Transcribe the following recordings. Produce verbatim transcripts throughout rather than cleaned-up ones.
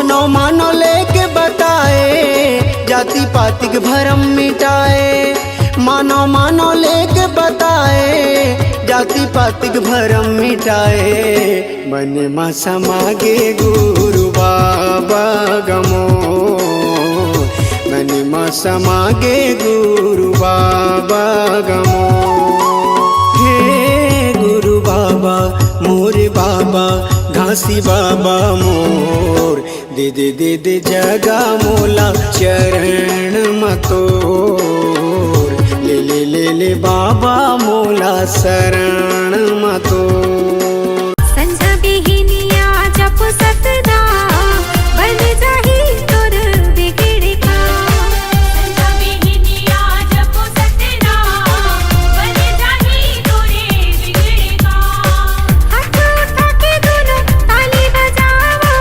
मानो मानो लेके बताए, जाति पातिक भरम मिटाए। मानो मानो लेके बताए, जाति पातिक भरम मिटाए। मन मा समागे गुरु बाबा गमो, मन मा समागे गुरु बाबा गमो। हे गुरु बाबा, मोरे बाबा, घासी बाबा मोर, दे दे दे दे जगा मोला चरण म तोर। ले ले ले ले बाबा मोला शरण म तोर। संझा बिहिनिया जप सतनाम, बन जाही तोर बिगड़े काम। संझा बिहिनिया जप सतनाम, बन जाही तोरे बिगड़े काम। हाथ उठा के दोनों ताली बजाओ,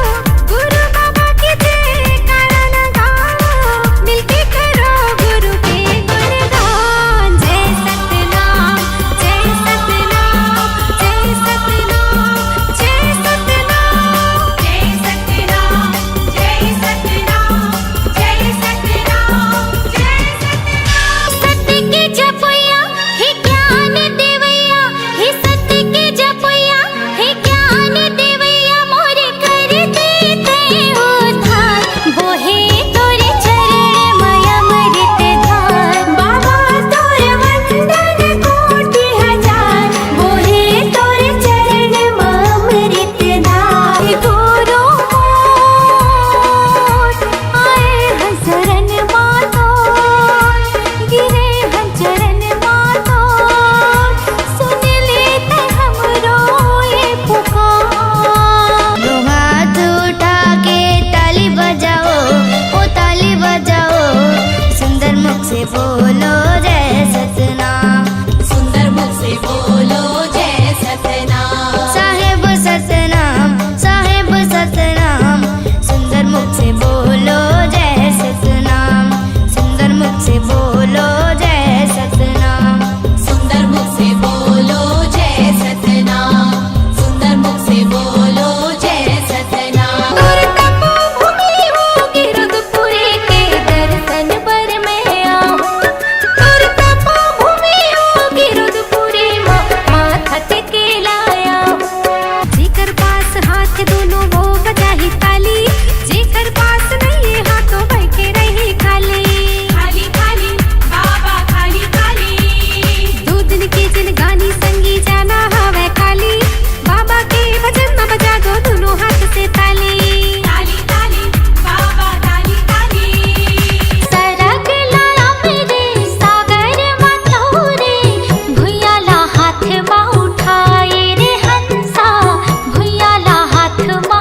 गुरु बाबा के जयकारा लगाओ। मिलके करो गुरु के गुणगान। जय सतनाम, जय सतनाम, जय सतनाम, जय सतनाम, जय सतनाम, जय सतनाम, जय सतनाम, जय सतनाम। सत्य के जपया, हे ज्ञान देवैया, हे सत्य के जपया, हे ज्ञान देवैया, मोरे कर दे तैं उद्धार। बोहे तोरे चरण म अमृत धार। बाबा तोर वंदन कोटि हजार। बोहे तोर चरण म अमृत धार। गुरु मोर आए हैं शरण मा तोर, गिरे हैं चरण मा तोर, सुन ले तैं हमरो ये पुकार। दो हाथ उठा के ताली बजाओ, ओ ताली बजाओ, सुंदर मुख से बोलो जय सतनाम। सुंदर मुख से बोलो जय सतनाम। साहेब सतनाम, साहेब सतनाम, सुंदर मुख से बोलो जय सतनाम। सुंदर मुख से बोलो जय सतनाम। सुंदर मुख से बोलो जय सतनाम। सुंदर मुख से बोलो जय सतनाम। तोर तपोभूमि होगे रुद्रपुरी के दर्शन बर मैं आऊं। तोर तपोभूमि होगे रुद्रपुरी मा, माथा टेके ला आऊं। जेकर पास हाथ दोनों वो बजाही ताली, जेकर पास नहीं हाथों बह के रही खाली। खाली, खाली, बाबा खाली, खाली। दो दिन के जिनगानी संगी जाना हवै खाली, बाबा के भजन म बजा दो दोनों हाथ से ताली। ताली, ताली, बाबा ताली, ताली। सरग ला अमृत सागर म तोरे, भुइयां ला हाथ म उठाए रे हंसा, भुइयां ला हाथ म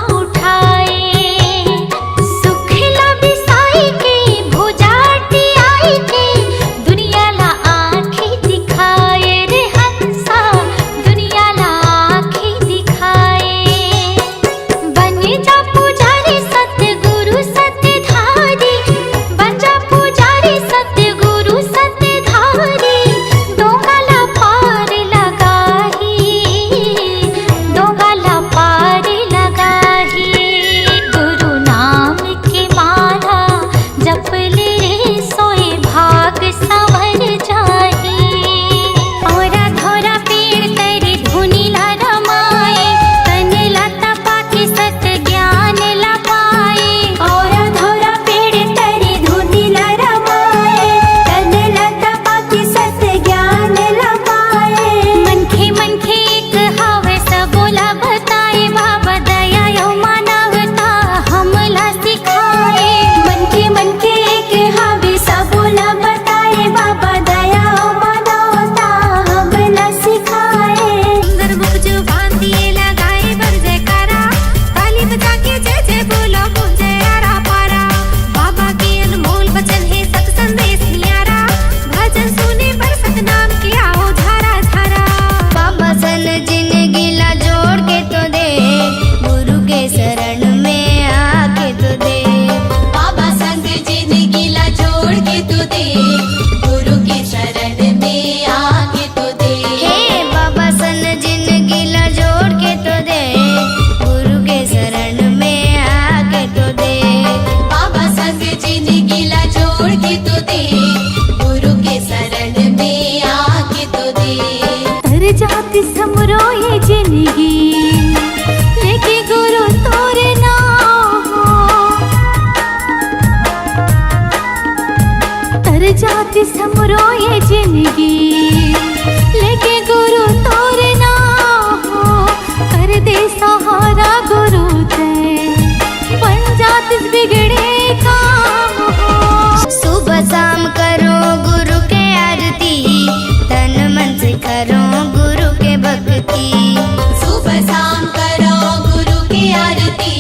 आरती,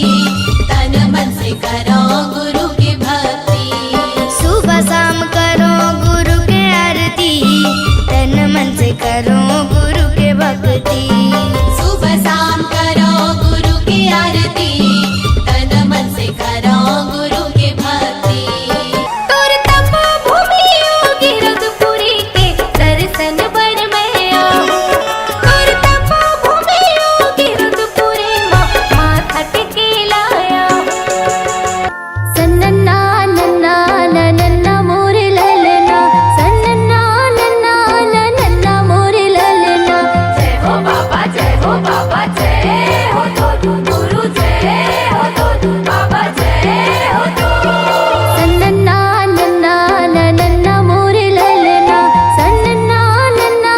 तन मन से करो गुरु की भक्ति। सुबह शाम करो गुरु के आरती, तन मन से करो गुरु के भक्ति। सुबह शाम करो गुरु की आरती, तन मन से करो गुरु की भक्ति। तोर तपो भूमि ओ गिरदपुरी के दर्शन बर मैं आऊं। तोर तपो भूमि ओ गिरदपुरी मा माथा टेके ला आऊं। सन्नन्ना नन्ना नन्ना मोरे ललना, सन्नन्ना नन्ना नन्ना मोरे ललना। जय हो बाबा, जय हो बाबा, जय हो तो गुरु, जय हो तो बाबा, जय हो तो। सन्नन्ना नन्ना नन्ना मोरे ललना, सन्नन्ना नन्ना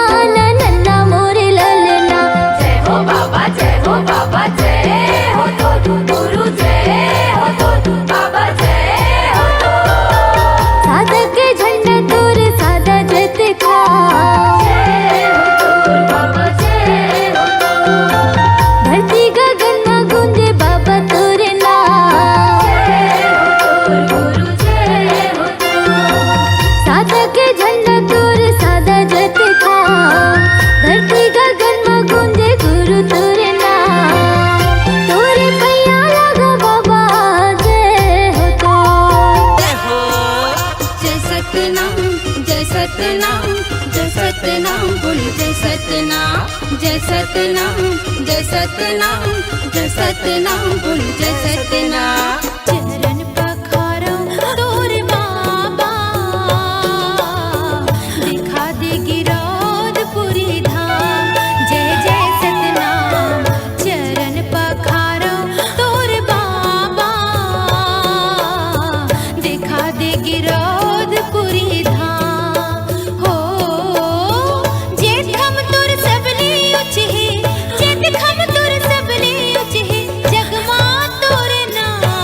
नन्ना मोरे ललना। जय हो बाबा, जय हो बाबा, जय हो तो गुरु, जय हो तो बाबा, जय हो तो। सादा के झंडा तोर सादा जतका। जय हो तो बाबा, जय हो तो। धरती गगन मा गूंजे बाबा तोर नाम। जय हो तो गुरु, जय हो तो। सादा के झंडा तोर सादा जतका। धरती गगन मा गूंजे गुरु तोर नाम। तोरे पैया लगा बाबा जय हो तो। जय सतनाम, जय सतनाम, जय सतनाम, बोल जय सतनाम, जय सतनाम, जय सतनाम, जय सतनाम, बोल जय सतनाम। चरण पखारो तोर बाबा, दिखा दे गिरौदपुरी धाम। जय जय सतनाम, चरण पखारो तोर बाबा, दिखा दे गिरौदपुरी धाम। हो, जेठम तोर सबले ऊंच हे, जेठम तोर सबले ऊंच हे, जगमा तोर नाम।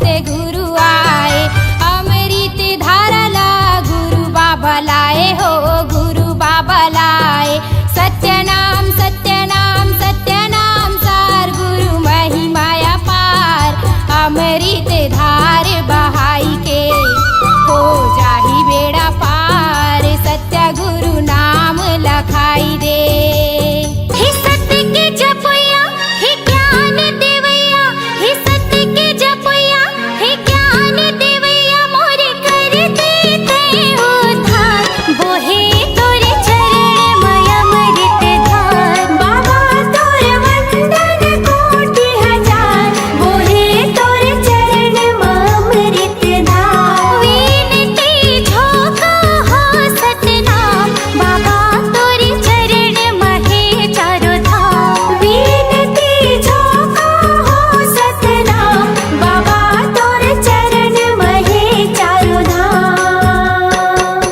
तेगु